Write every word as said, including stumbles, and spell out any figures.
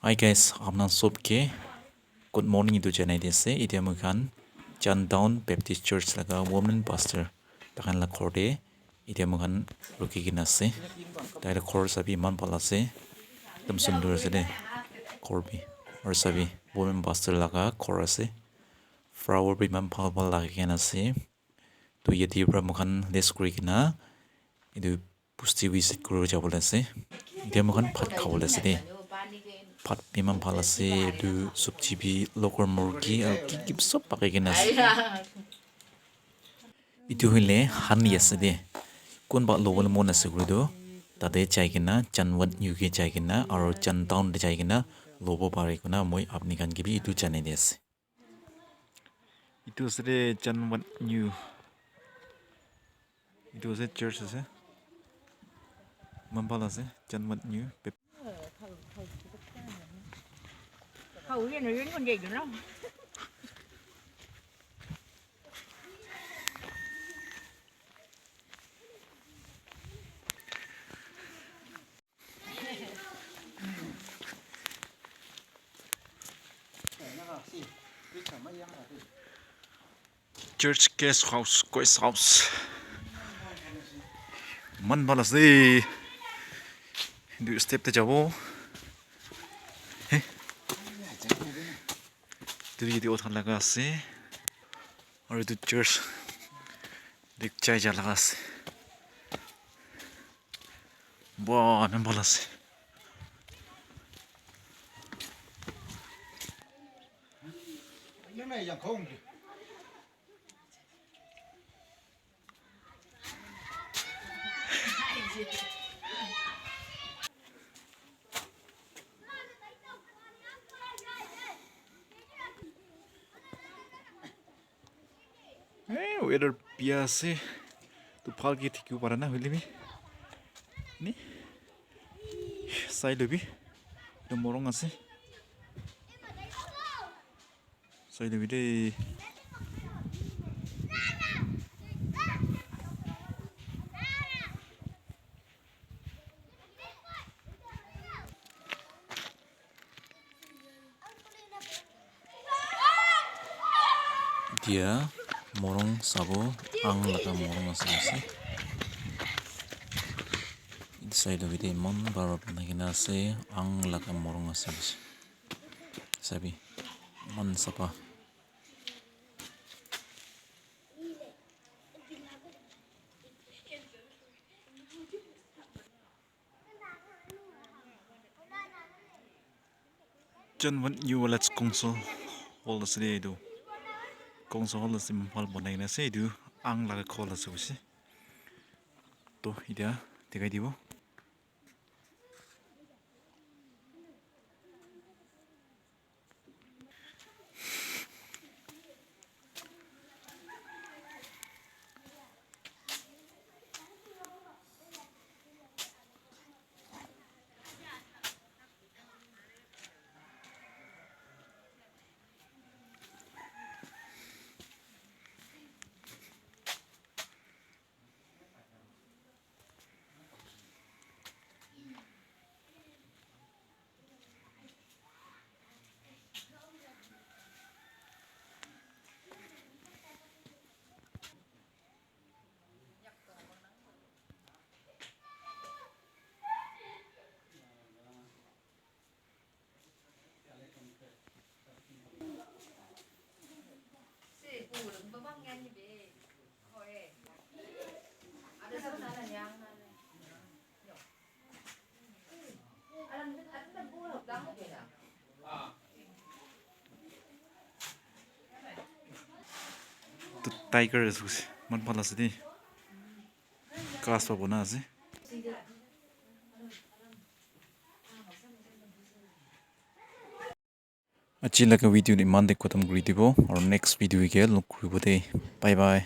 Hi guys, apna sob ke good morning etu janai di ase. Etia moi khan Chantown Baptist Church laga women pastor takhan la ghor te etia moi khan rukhi kena ase. Tai la ghor sabi eman bhal ase, ekdum sundur ase de ghor bi. Aru sabi women pastor laga ghor ase, flower bi eman bhal bhal lagai kena ase. To yate para moi khan rest kuri kena etu bosti visit kuribo jabo le ase. Etia moi khan bhat khabo le ase de. Bhat bi eman bhal ase, etu sabji bi, local murgi aru ki ki sob pakai kena ase. Etu hoile hani ase de. Kunba lobole mon ase koile toh tate jai kena Chanwat New ke jai kena aru Chantown te jai kena lobo pare koina moi apni khan ke bi etu janai di ase. Etu ase de Chanwat New. Etu ase church ase. Eman bhal ase Chanwat New. Pep- Church guest house, guest house. Eman bhal ase. Etu step te jabo. He. Etu yate utha laga ase. Aru etu church te jai ja laga ase. Wah, eman bhal ase. Eh, weather bia ase. Tu bhal ke thiki bo para na hoile bi. Ni? Sai le bi. Etu morung ase. Sai le bi de. Etia morung sabo, ang laga morung ase ase. Etu side te eman bhal para banai kena ase, ang laga morung ase ase. Sabi, eman sapha. John Van New Village Council Hall ase de etu. Council Hall ase, eman bhal banai kena ase etu. Ang laga hall ase hoise. To, etia dikhai dibo. Etu tiger ase, eman bhal ase de. Ghas para bona ase. Aji laga video tu eman te khatam kuri dibo, aru next video ke log kuribo de. Bye bye.